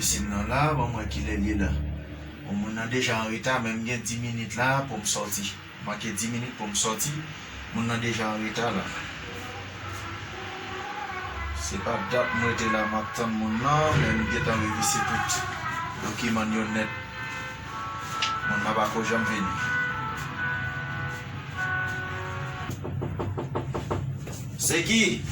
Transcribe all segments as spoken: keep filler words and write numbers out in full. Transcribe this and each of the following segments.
Ofisin nan la, ban m wè kilè l ye la. Bon, moun nan deja an reta, men m gen dis minit la pou m sòti. M make dis minit pou m sòti, moun nan deja an reta la. Se pa dat m rete la, m ap tann moun nan, men m gentan revise tout dokiman yo nèt. Moun nan pako janm vini. Se ki?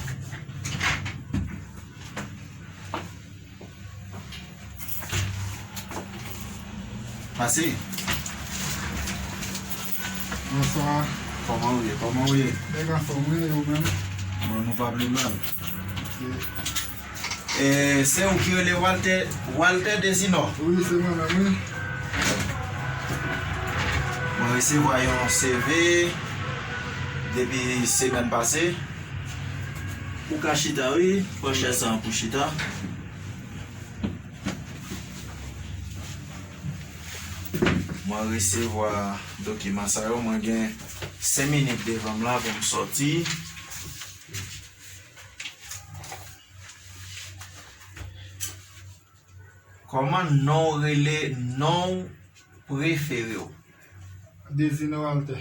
Pase. Bonswa. Kòman ou ye? Kòman ou ye? Bèk anfòm, wi, e ou menm? Bon, nou pa pi mal. Ok. E, se ou ki rele Walter, Walter Desinor? Wi, se mwen menm, wi. Mwen resevwa yon C V depi semèn pase. Ou ka chita, wi. Pran chèz sa pou chita. Mwen resevwa dokiman sa yo. Mwen gen senk minit devan m la pou m sòti. Kòman non w rele, non w prefere w? Dezine Walter.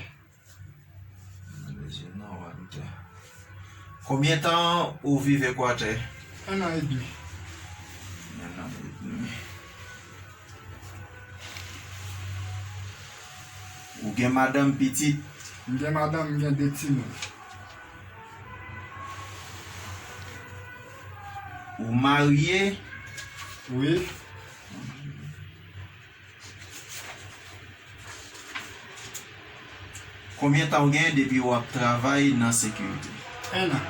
Dezine Walter. Konbyen tan ou viv Ekwatè? En an edmi. En an edmi. Ou gen madanm, pitit? M gen madanm, m gen de timoun. Ou marye? Wi. Konbyen tan w gen depi w ap travay nan sekirite? En an.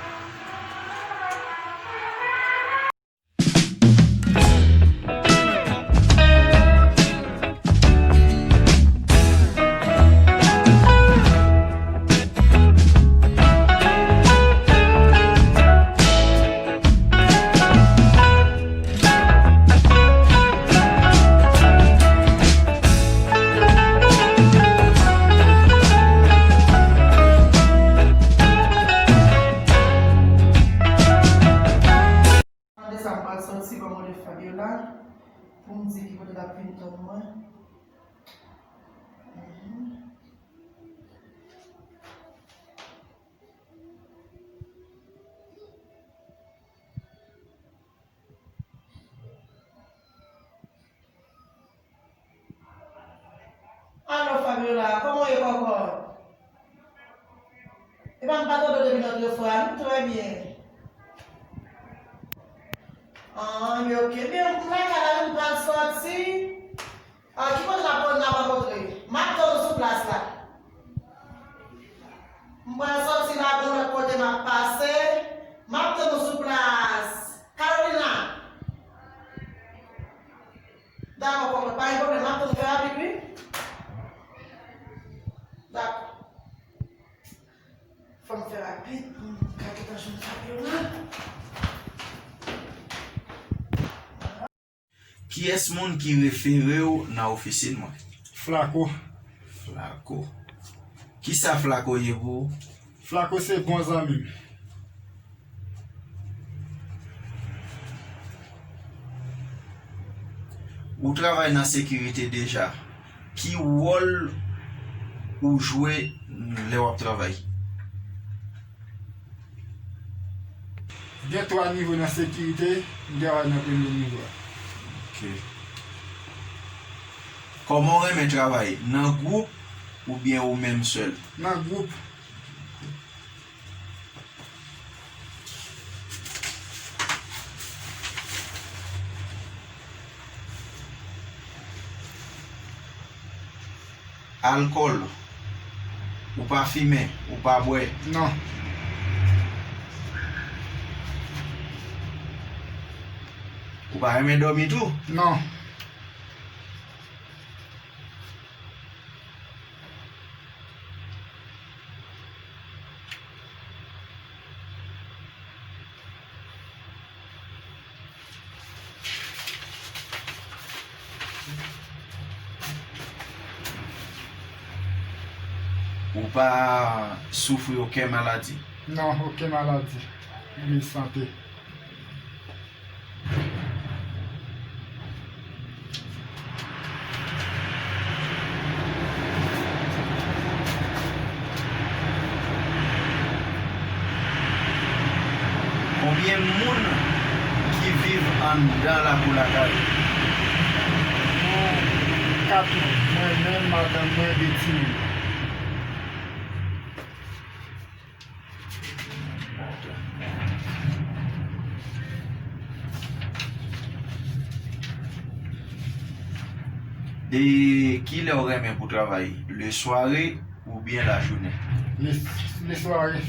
Mande sa m pral sòti, ban m rele Fabiola pou m di ki kote l ap vin tann mwen. Mhm. Alo, Fabiola, kòman w ye, kòkò? Epa m pa tande w depi lòt fwa a, nou trè byen. Ah, men oke. Byen, m lakay la, m pral sòti. Ah, ki kote n ap, n ap rankontre? M ap tann ou sou plas la. M pral sòti la, gon lòt kote m ap pase. M ap tann ou sou plas. Carolina. Dakò, kòkòt, pa gen pwoblèm, m ap tann ou, fè rapid, wi. Dakò. Fò m fè rapid pou m ka gentan jwenn Fabiola. Kiyès moun ki refere w nan ofisin mwen? Flako. Flako. Kisa Flako ye pou ou? Flako se bon zanmi m. Ou travay nan sekirite deja. Ki wòl ou jwe lè w ap travay? Gen twa nivo nan sekirite, m travay nan premye nivo a. Ok. Kòman w renmen travay? Nan gwoup oubyen ou menm sèl? Nan gwoup. Alkòl. Ou pa fimen, ou pa bwè. Non. Ou pa renmen dòmi tou? Non. Ou pa soufri okenn maladi? Non, okenn maladi. An sante. Anndan lakou lakay. Nou kat moun, mwen menm, madanm mwen, de timoun. De kilè w renmen pou travay? Lesware oubyen lajounen? Le, lesware.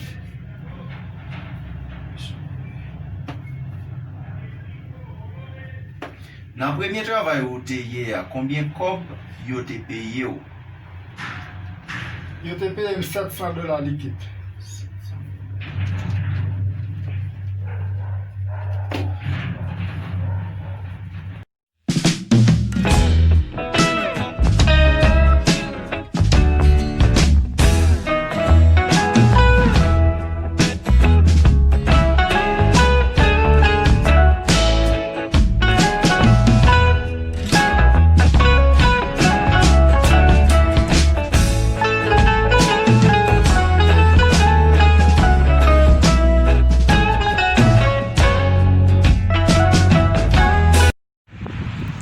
Nan premye travay ou te ye a, konbyen kòb yo te peye w? Yo te peye m sèt san dola likid.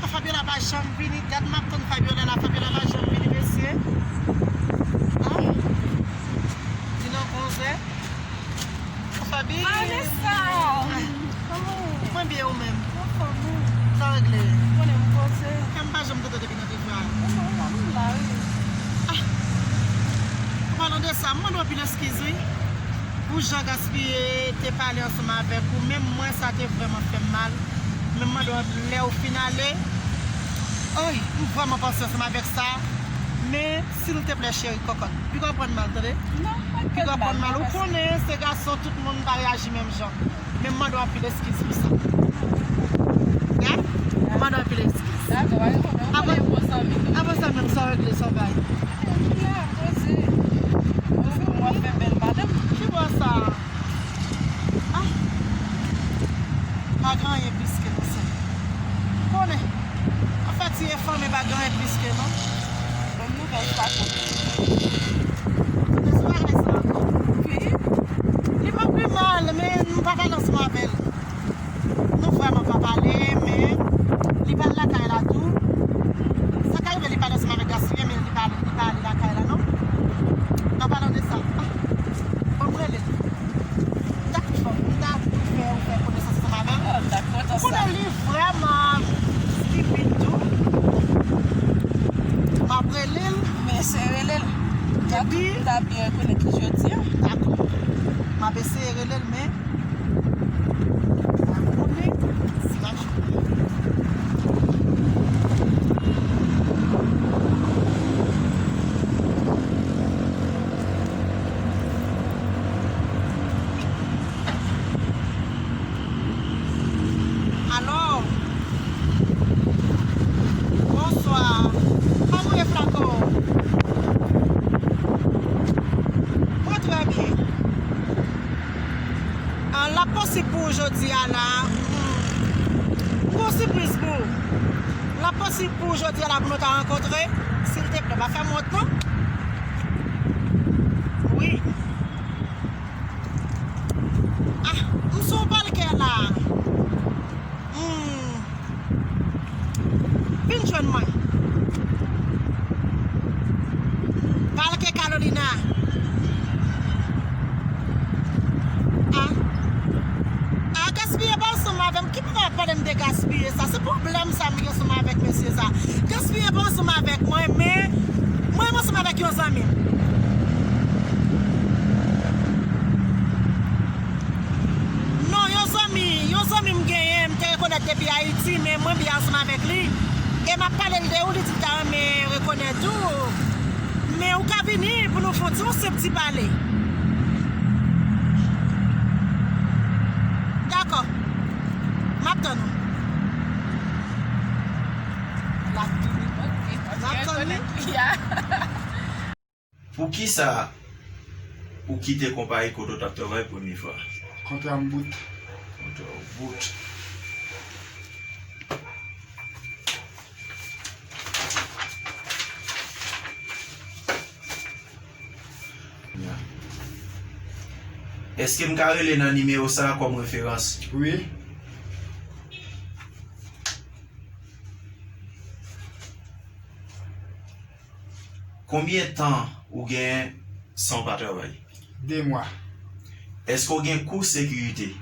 A, Fabiola pa janm vini. Gad, m ap tann Fabiola la, Fabiola pa janm vini, mesye. An? Li nan onzè. Fabi. Vanessa! Kòman w ye? Mwen byen, ou menm? Anfòm, wi. Sa regle? Konnen m poze. Kè m pa janm kontan depi nan te fè a. Mwen, mwen, mwen, mwen la, wi. Ah! An palan de sa, m mande w anpil eskiz, wi. Pou jan Gaspiye te pale ansanm avèk ou, menm mwen, sa te vrèman fè m mal. Men m mande w lè ou fin ale. Oy, m vrèman panse ansanm avèk sa. Men, silteplè, cheri kòkòt, piga w pran mal, tande? Non, pa gen mal. Piga w pran mal. Ou konnen, se gason, tout moun pa reyaji menm jan. Men m mande w anpil eskiz pou sa. Ya? M mande w anpil eskiz. Dakò, pa gen pwoblèm. Ou konnen yon bon zanmi tou. Apre sa menm, sa w regle, sa w bay? Anyen, m la, poze. Ou fè, w ap fè bèl madanm. Ki bò sa? Ah. Pa gen anyen plis ke nou se. Konnen. An fèt, si e fanmi pa gen anyen plis ke nou. Bon nouvèl sa tou. Kote sou bagay sa ankò? Wi. Li pa pi mal, men nou pa pale ansanm avè l. Nou vrèman pa pale, men li pa al lakay la tou. Sa ka rive li pale ansanm avèk Gaspiye, men li pa, li pa ale lakay la, non. An palan de sa, ah, ban m rele l. M ta tou fè, m ta tou fè ou fè konesans ansanm avè l. Oh, m ta kontan sa. Ou konnen li vrèman stipid tou. M ap rele l. Men eseye rele l. Epi m ta byen rekonèt li jodi a. Dakò. M ap eseye rele l, men m pa konnen si l ap jwenn mwen. Alò, bonswa. Kòman w ye, Flaco? Mwen trè byen. Ah, l ap posib pou ou jodi a la. Hmm. M gon sipriz pou ou. L ap posib pou ou jodi a la pou nou ta rankontre. Silteplè, pa fè m wont non. Wi. Ah, m sou palkè la. Hmm. Vin jwenn mwen. Palkè Carolina. Ah. Ah, Gaspiye pa ansanm avè m. Ki moun ap pale m de Gaspiye sa? Se pwoblèm sa m gen ansanm avèk mesye sa. Gaspiye pa ansanm avèk mwen, men mwen ansanm avèk yon zanmi m. Non, yon zanmi, yon zanmi m genyen, m te rekonèt depi Ayiti, men mwen byen ansanm avèk li. E m ap pale l de ou, li di l ta renmen rekonèt ou. Men ou ka vini pou nou fè yon ti, yon senp ti pale. Dakò. M ap tann ou. L ap vini. M ap tann li. Poukisa ou kite konpayi kote w t ap travay premye fwa? Kontra m bout. Kontra w bout. Èske m ka rele nan nimewo sa a kòm referans? Wi. Konbyen tan ou gen san w pa travay? De mwa. Èske w gen kou sekirite?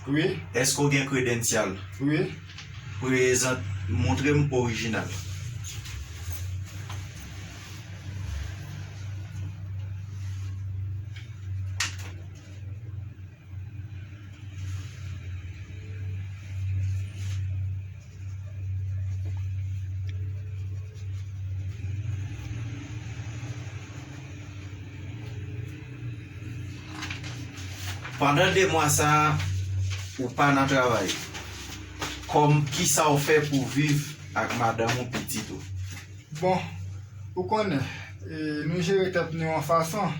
Wi. Èske w gen kredansyal? Wi. Prezant, montre m orijinal. Pandan de mwa sa a, ou pa nan travay. Kòm, kisa w fè pou w viv ak madanm ou, pitit ou? Bon, ou konnen, e, nou jere tèt nou yon fason.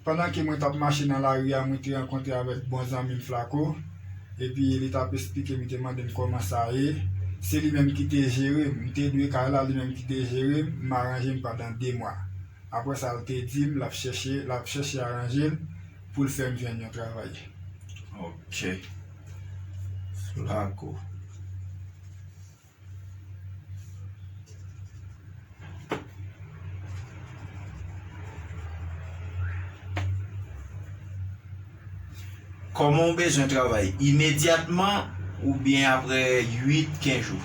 Pandan ke mwen t ap mache nan lari a, mwen te rankontre avèk bon zanmi m Flaco. Epi li t ap esplike m, li te mande m kòman sa ye. Se li menm ki te jere m. M te dwe kay la, li menm ki te jere m. M aranje m pandan de mwa. Apre sa, l te di m l ap chèche, l ap chèche aranje l pou l fè m jwenn yon travay. Ok. Flaco. Kòman w bezwen travay? Imedyatman oubyen apre uit, kenz jou?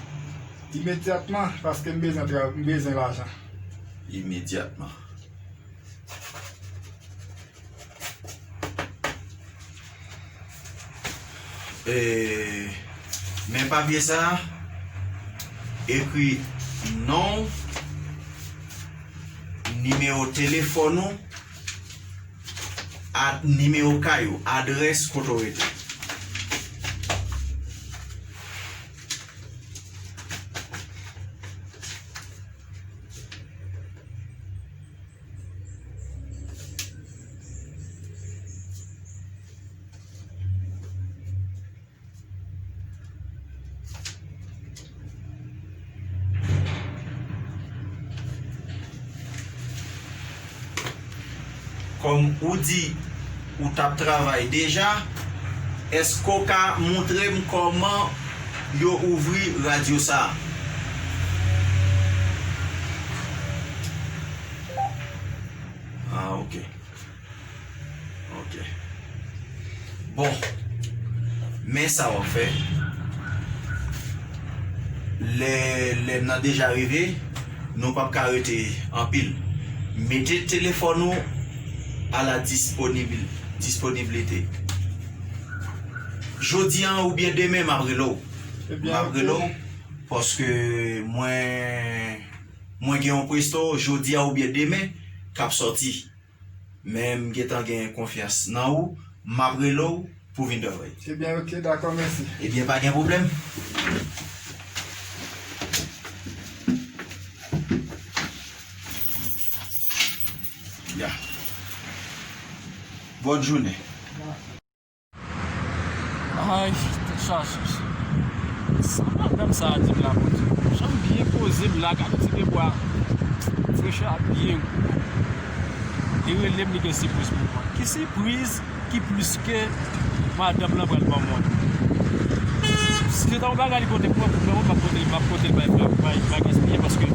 Imedyatman, paske m bezwen tra-, m bezwen lajan. Imedyatman. E, men papye sa a, ekri non w, nimewo telefòn ou, a, nimewo kay ou, adrès kote w rete. Kòm ou di ou t ap travay deja, èske w ka montre m kòman yo ouvri radyo sa a? Ah, ok. Ok. Bon, men sa w ap fè. Lè, lè n nan deja rive, nou p ap ka rete anpil. Mete telefòn ou a la disponibil-, disponiblite. Jodi a oubyen demen, m ap rele w. M ap rele w paske mwen, mwen gen yon presto jodi a oubyen demen k ap sòti. Men m gentan gen konfyans nan ou, m ap rele w pou w vin travay. Ebyen, ok, dakò, mèsi. Ebyen, pa gen pwoblèm. Ya. Bòn jounen. Ay, tèt chaje. Sa madanm sa a di m la, Bondye. Jan m byen poze m la, gade ti pye bwa. Freche a byen gou. Li rele m, li gen sipriz pou mwen. Ki sipriz ki plis ke madanm lan pral ban mwen? Si se ta yon bagay li pote pou mwen, pou mwen, m ap pote l, m ap pote l bay, bay, bay gaspiye, paske